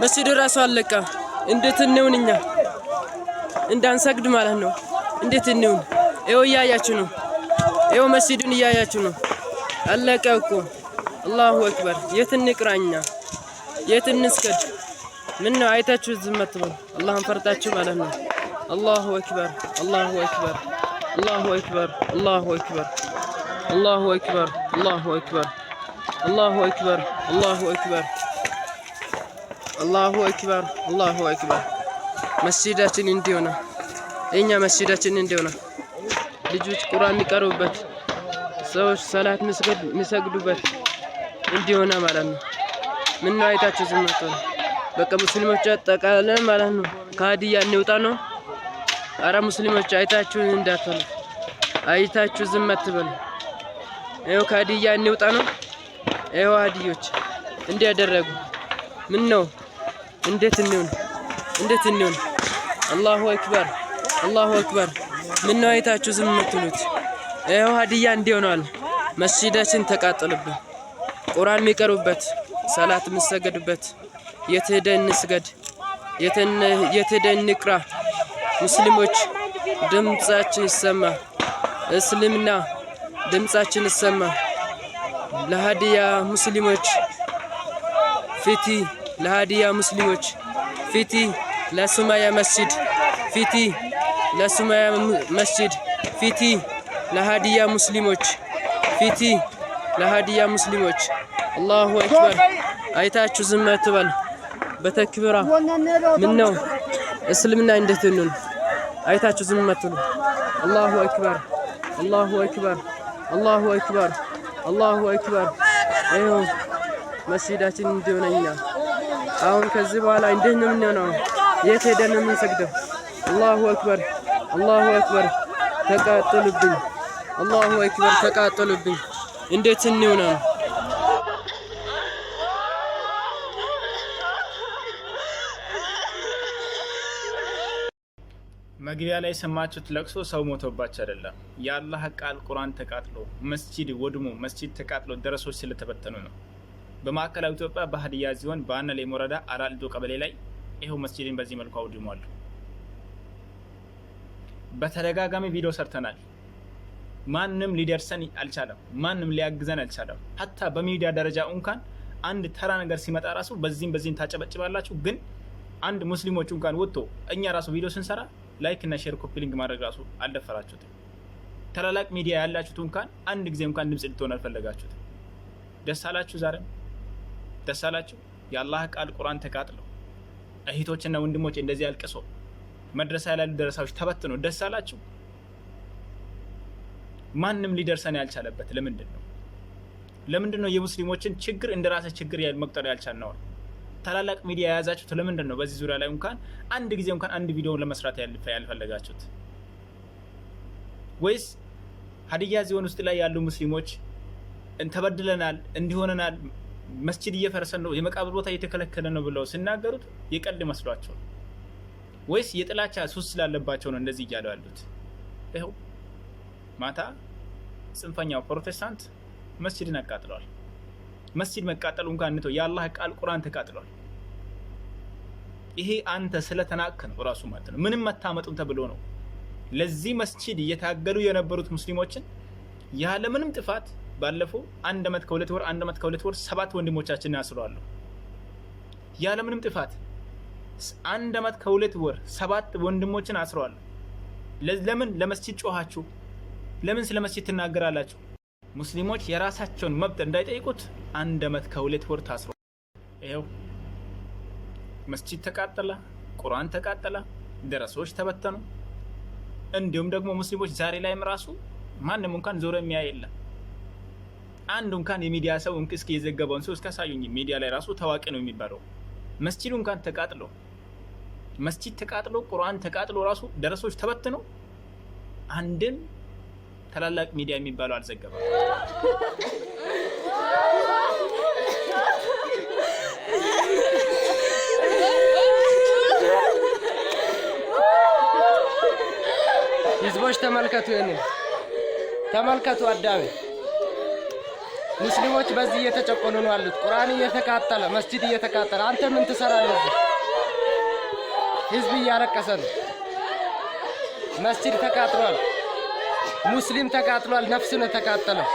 መስጂዱ ራሱ አለቀ። እንዴት እንሁን እኛ እንዳንሰግድ ማለት ነው። እንዴት እንሁን? ይኸው እያያችሁ ነው። ይኸው መስጂዱን እያያችሁ ነው። አለቀ እኮ። አላሁ አክበር። የት እንቅራ እኛ? የት እንስገድ? ምን ነው አይታችሁ ዝም አትበሉ። አላህን ፈርታችሁ ማለት ነው። አላሁ አክበር፣ አላሁ አክበር፣ አላሁ አክበር፣ አላሁ አክበር፣ አላሁ አክበር፣ አላሁ አክበር፣ አላሁ አክበር፣ አላሁ አክበር፣ አላሁ አክበር፣ አላሁ አክበር። መስጂዳችን እንዲህ ሆነ። የኛ መስጂዳችን እንዲህ ሆነ። ልጆች ቁርአን የሚቀሩበት፣ ሰዎች ሰላት የሚሰግዱበት እንዲህ ሆነ ማለት ነው። ምን ነው አይታችሁ ዝም አትበሉ። በቃ ሙስሊሞች አጠቃለን ማለት ነው። ከሀዲያ እንውጣ ነው። አረ ሙስሊሞች አይታችሁ እንዳትሉ፣ አይታችሁ ዝም አትበሉ። ይኸው ከሀዲያ እንውጣ ነው። ይኸው ሀዲዮች እንዲህ ያደረጉ ምን ነው? እንዴት እንሁን? እንዴት እንሁን? አላሁ አክበር፣ አላሁ አክበር። ምን ነው አይታችሁ ዝም የምትሉት? ይኸው ሀዲያ እንዲህ ሆኗል። መስጂዳችን ተቃጠለብን። ቁርአን የሚቀሩበት፣ ሰላት የሚሰገዱበት የት ሄደን እንስገድ? የት ሄደን እንቅራ? ሙስሊሞች ድምጻችን ይሰማ። እስልምና ድምጻችን ይሰማ። ለሀዲያ ሙስሊሞች ፍትህ፣ ለሀዲያ ሙስሊሞች ፍትህ፣ ለሱማያ መስጂድ ፍትህ፣ ለሱማያ መስጂድ ፍትህ፣ ለሀዲያ ሙስሊሞች ፍትህ፣ ለሀዲያ ሙስሊሞች። አላሁ አክበር። አይታችሁ ዝም አትበሉ። በተክቢራ ምን ነው እስልምና እንዴት እንሁን? አይታችሁ ዝም አትበሉ። አላሁ አክበር፣ አላሁ አክበር፣ አላሁ አክበር፣ አላሁ አክበር። ይኸው መስጂዳችን እንዲሆነኛ አሁን ከዚህ በኋላ እንዴት ነው የምንሆነው? የት ሄደን ነው የምንሰግደው? አላሁ አክበር፣ አላሁ አክበር። ተቃጠሉብኝ። አላሁ አክበር፣ ተቃጠሉብኝ። እንዴት እንሆን ነው? መግቢያ ላይ የሰማችሁት ለቅሶ ሰው ሞቶባቸው አይደለም። የአላህ ቃል ቁርአን ተቃጥሎ፣ መስጂድ ወድሞ፣ መስጂድ ተቃጥሎ ደረሶች ስለተበተኑ ነው። በማዕከላዊ ኢትዮጵያ በሀዲያ ዞን በአነሌም ወረዳ አራልዶ ቀበሌ ላይ ይኸው መስጂድን በዚህ መልኩ አውድሟል። በተደጋጋሚ ቪዲዮ ሰርተናል። ማንም ሊደርሰን አልቻለም። ማንም ሊያግዘን አልቻለም። ሀታ በሚዲያ ደረጃ እንኳን አንድ ተራ ነገር ሲመጣ ራሱ በዚህም በዚህም ታጨበጭባላችሁ። ግን አንድ ሙስሊሞች እንኳን ወጥቶ እኛ ራሱ ቪዲዮ ስንሰራ like እና share፣ copy link ማድረግ ራሱ አልደፈራችሁትም። ታላላቅ ሚዲያ ያላችሁት እንኳን አንድ ጊዜ እንኳን ድምፅ ልትሆን አልፈለጋችሁትም። ደስ አላችሁ? ዛሬም ደስ አላችሁ? የአላህ ቃል ቁርአን ተቃጥሎ፣ እህቶችና ወንድሞች እንደዚህ አልቅሶ፣ መድረሳ ያላሉ ደረሳዎች ተበትኖ ደስ አላችሁ? ማንም ሊደርሰን ያልቻለበት ለምንድን ነው? ለምንድን ነው የሙስሊሞችን ችግር እንደ ራሰ ችግር መቁጠር ያልቻልነው? ታላላቅ ሚዲያ የያዛችሁት ለምንድን ነው? በዚህ ዙሪያ ላይ እንኳን አንድ ጊዜ እንኳን አንድ ቪዲዮ ለመስራት ያልፈለጋችሁት? ወይስ ሀዲያ ዞን ውስጥ ላይ ያሉ ሙስሊሞች ተበድለናል፣ እንዲሆነናል፣ መስጂድ እየፈረሰ ነው፣ የመቃብር ቦታ እየተከለከለ ነው ብለው ሲናገሩት የቀልድ መስሏቸው፣ ወይስ የጥላቻ ሱስ ስላለባቸው ነው እንደዚህ እያሉ ያሉት? ይኸው ማታ ጽንፈኛው ፕሮቴስታንት መስጂድን አቃጥለዋል። መስጂድ መቃጠሉ እንኳን እንተው፣ የአላህ ቃል ቁርአን ተቃጥሏል። ይሄ አንተ ስለተናቅክ ነው ራሱ ማለት ነው። ምንም አታመጡም ተብሎ ነው። ለዚህ መስጂድ እየታገሉ የነበሩት ሙስሊሞችን ያለምንም ጥፋት ባለፈው 1 አመት ከ2 ወር፣ 1 አመት ከ2 ወር ሰባት ወንድሞቻችንን አስረዋል። ያለምንም ጥፋት 1 አመት ከ2 ወር ሰባት ወንድሞችን አስረዋል። ለምን ለመስጂድ ጮኻችሁ? ለምን ስለ መስጂድ ትናገራላችሁ? ሙስሊሞች የራሳቸውን መብት እንዳይጠይቁት 1 አመት ከ2 ወር ታስሯል። ይኸው መስጂድ ተቃጠለ፣ ቁርአን ተቃጠለ፣ ደረሶች ተበተኑ። እንዲሁም ደግሞ ሙስሊሞች ዛሬ ላይም ራሱ ማንም እንኳን ዞሮ የሚያይ የለም። አንዱ እንኳን የሚዲያ ሰው እስኪ የዘገበውን ሰው እስኪ ያሳዩኝ። ሚዲያ ላይ ራሱ ታዋቂ ነው የሚባለው መስጂዱ እንኳን ተቃጥሎ፣ መስጂድ ተቃጥሎ፣ ቁርአን ተቃጥሎ ራሱ ደረሶች ተበትኖ አንድም ታላላቅ ሚዲያ የሚባለው አልዘገበም። ህዝቦች ተመልከቱ፣ ይህንን ተመልከቱ። አዳሜ ሙስሊሞች በዚህ እየተጨቆኑ ነው ያሉት። ቁርአን እየተቃጠለ፣ መስጂድ እየተቃጠለ፣ አንተ ምን ትሰራለህ? እዚህ? ህዝብ እያለቀሰ ነው። መስጂድ ተቃጥሏል። ሙስሊም ተቃጥሏል። ነፍስ ነው የተቃጠለው።